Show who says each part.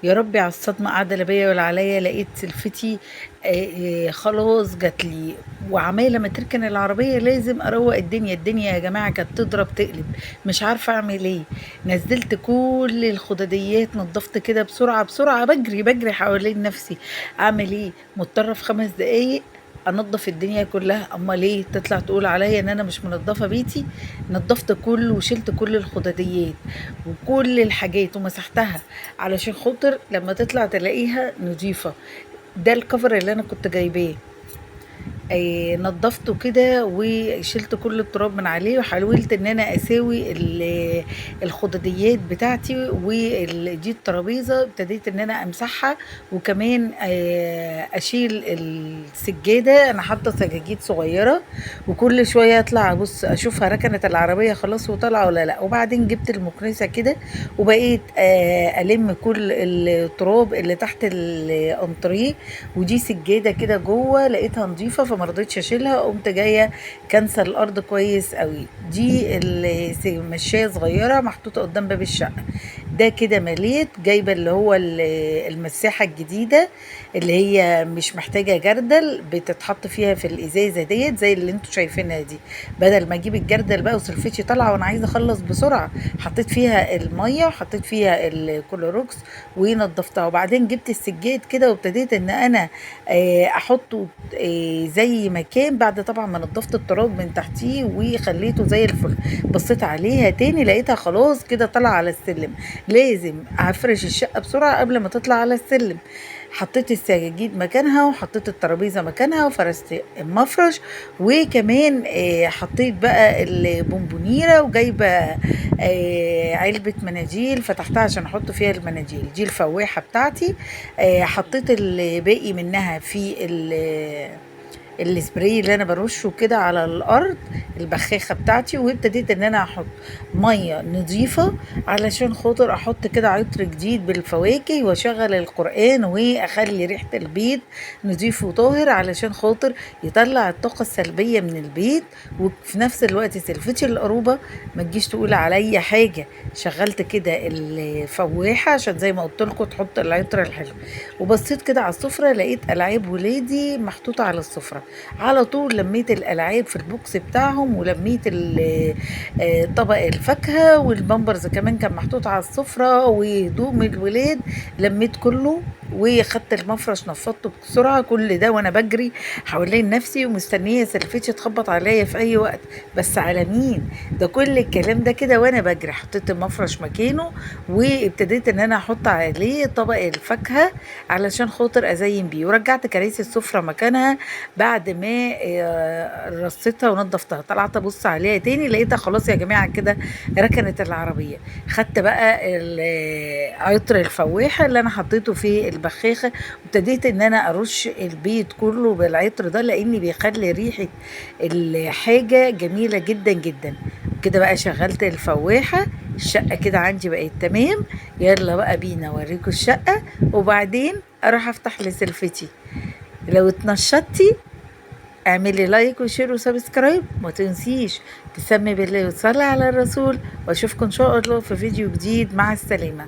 Speaker 1: يا ربي على الصدمة، قاعدة لا بيا ولا عليا. لقيت سلفتي خلاص جات لي، وعماله ما تركن العربية لازم اروق الدنيا. الدنيا يا جماعة كانت تضرب تقلب، مش عارفه اعمل ايه. نزلت كل الخداديات، نظفت كده بسرعة بسرعة، بجري بجري حوالين نفسي اعمل ايه. مضطرة في 5 دقايق انضف الدنيا كلها. اما ليه تطلع تقول عليا ان انا مش منضفه بيتي؟ نضفت كله وشلت كل الخداديات وكل الحاجات ومسحتها علشان خاطر لما تطلع تلاقيها نظيفة. ده الكفر اللي انا كنت جايباه، نضفته كده وشلت كل التراب من عليه، وحاولت ان انا اساوي الخداديات بتاعتي. ودي الترابيزة ابتديت ان انا امسحها، وكمان اشيل السجادة. انا حاطه سجاجيد صغيرة، وكل شوية اطلع ابص اشوفها ركنت العربية خلاص وطالعه ولا لا. وبعدين جبت المكنسة كده وبقيت الم كل التراب اللي تحت الانتريه. ودي سجادة كده جوه لقيتها نظيفة فما رضيتش اشيلها، قمت جاية كنسل الارض كويس قوي. دي مشايه صغيرة محطوطة قدام باب الشقة. ده كده مليت، جايبه اللي هو المساحة الجديدة اللي هي مش محتاجه جردل، بتتحط فيها في الازازه ديت زي اللي انتوا شايفينها دي. بدل ما اجيب الجردل بقى وسلفتي طالعه وانا عايزه اخلص بسرعة، حطيت فيها المية وحطيت فيها الكلوروكس ونضفتها. وبعدين جبت السجاد كده وابتديت ان انا احطه زي ما كان، بعد طبعا ما نضفت التراب من تحتيه وخليته زي الفل. بصيت عليها تاني لقيتها خلاص كده طالعه على السلم. لازم افرش الشقة بسرعة قبل ما تطلع على السلم. حطيت السجاجيد مكانها وحطيت الترابيزة مكانها وفرشت المفرش، وكمان حطيت بقى البونبونيره، وجايبه علبة مناديل فتحتها عشان احط فيها المناديل. دي الفواحه بتاعتي، حطيت الباقي منها في السبراي اللي انا برشه كده على الارض، البخاخه بتاعتي. وابتديت ان انا احط مية نظيفة علشان خاطر احط كده عطر جديد بالفواكه، واشغل القران واخلي ريحه البيت نظيف وطاهر علشان خاطر يطلع الطاقة السلبية من البيت. وفي نفس الوقت سلفتي القروبه ما تجيش تقول عليا حاجة. شغلت كده الفواحه عشان زي ما قلت لكم تحط العطر الحلو. وبصيت كده على السفرة لقيت العاب ولادي محطوطة على السفرة. على طول لميت الالعاب في ال box بتاعهم، ولميت طبق الفاكهة والبامبرز كمان كان محطوط على السفرة، وهدوم الولاد لميت كله. وخدت المفرش نفضته بسرعة. كل ده وانا بجري حوالين نفسي ومستنيه سلفتي تخبط عليا في اي وقت، بس على مين ده؟ كل الكلام ده كده وانا بجري. حطيت المفرش مكانه وابتديت ان انا احط عليه طبق الفاكهة علشان خاطر ازين بيه، ورجعت كراسي السفرة مكانها بعد ما رصيتها ونضفتها. طلعت ابص عليها تاني لقيتها خلاص يا جماعة كده ركنت العربية. خدت بقى عطر الفواحه اللي انا حطيته في البخاخه، وابتديت ان انا ارش البيت كله بالعطر ده لان بيخلي ريحه الحاجة جميلة جدا جدا. كده بقى شغلت الفواحه، الشقة كده عندي بقت تمام. يلا بقى بينا اوريكم الشقة وبعدين اروح افتح لسلفتي. لو اتنشطتي اعملي like و share و subscribe، ما تنسيش تسمي بالله وتصلي على الرسول، واشوفكم ان شاء الله في فيديو جديد. مع السلامة.